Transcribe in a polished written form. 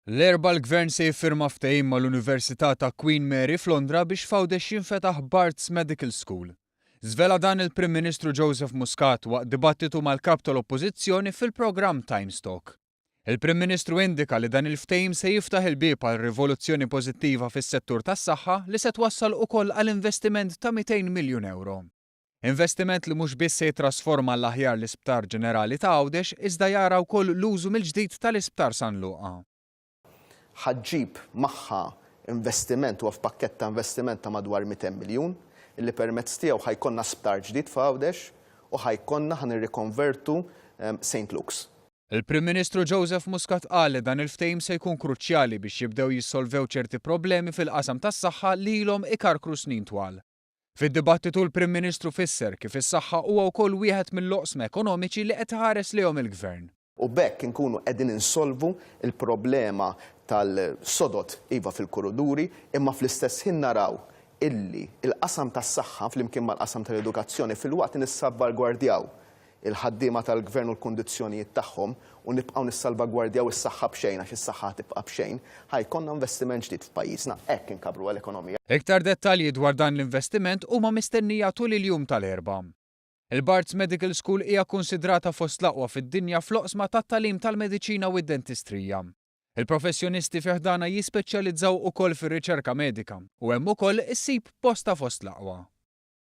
L-Erbgħa l-Gvern se jiffirma ftehim mal-Università ta' Queen Mary f'Londra biex f'Għawdex jinfetaħ Barts Medical School. Żvela dan il-Prim Ministru Joseph Muscat waqt dibattitu mal-Kap tal-Oppożizzjoni fil-programm Times Talk. Il-Prim Ministru indika li dan il-ftehim se jiftaħ il-bieb għal rivoluzzjoni pożittiva fis-settur tas-saħħa li se twassal ukoll għal investiment ta' 200 miljun ewro. Investiment li mhux biss se jittrasforma għall-aħjar l-Isptar Ġenerali ta' Għawdex iżda jara wkoll l-użu mill-ġdid tal-Isptar San Luqa. Ħa ġġib magħha investiment, huwa f'pakkett ta' investiment ta' madwar 200 miljun, illi permezz tiegħu ħa jkollna sptar ġdid f'Għawdex u ħa jkollna ħa nirrikonvertu St. Luke's. Il-Prim Ministru Joseph Muscat qal li dan il-ftehim se jkun kruċjali biex jibdew jissolvew ċerti problemi fil-qasam tas-saħħa li ilhom ikarkru snin twal. Fid-dibattitu l-Prim Ministru fisser kif is-saħħa huwa wkoll wieħed mill-oqsma ekonomiċi li qed iħares lejhom il-Gvern. U b'hekk inkunu qegħdin insolvu l-problema tal-sodod iva fil-kuruduri, imma fl-istess ħin naraw illi l-qasam tas-saħħa flimkien mal-qasam tal-edukazzjoni filwaqt li nissalvagwardjaw il-ħaddiema tal-Gvern u l-kundizzjonijiet tagħhom u nibqgħu nissalvagwardjaw is-saħħa b'xejn għax is-saħħa ħa tibqa' b'xejn, ħa jkollna investiment ġdid f'pajjiżna. Hekk inkabbruha l-ekonomija. Iktar dettalji dwar dan l-investiment huma mistennija tul il-jum tal-Erbgħa. Il-Barts Medical School hija kkunsidrata fost l-aqwa fid-dinja fl-oqsma tat-tagħlim tal-mediċina u d-dentistrija. Il-professjonisti fi ħdanha jispeċjalizzaw ukoll fir-riċerka medika u hemm ukoll issib postha fost l-aqwa.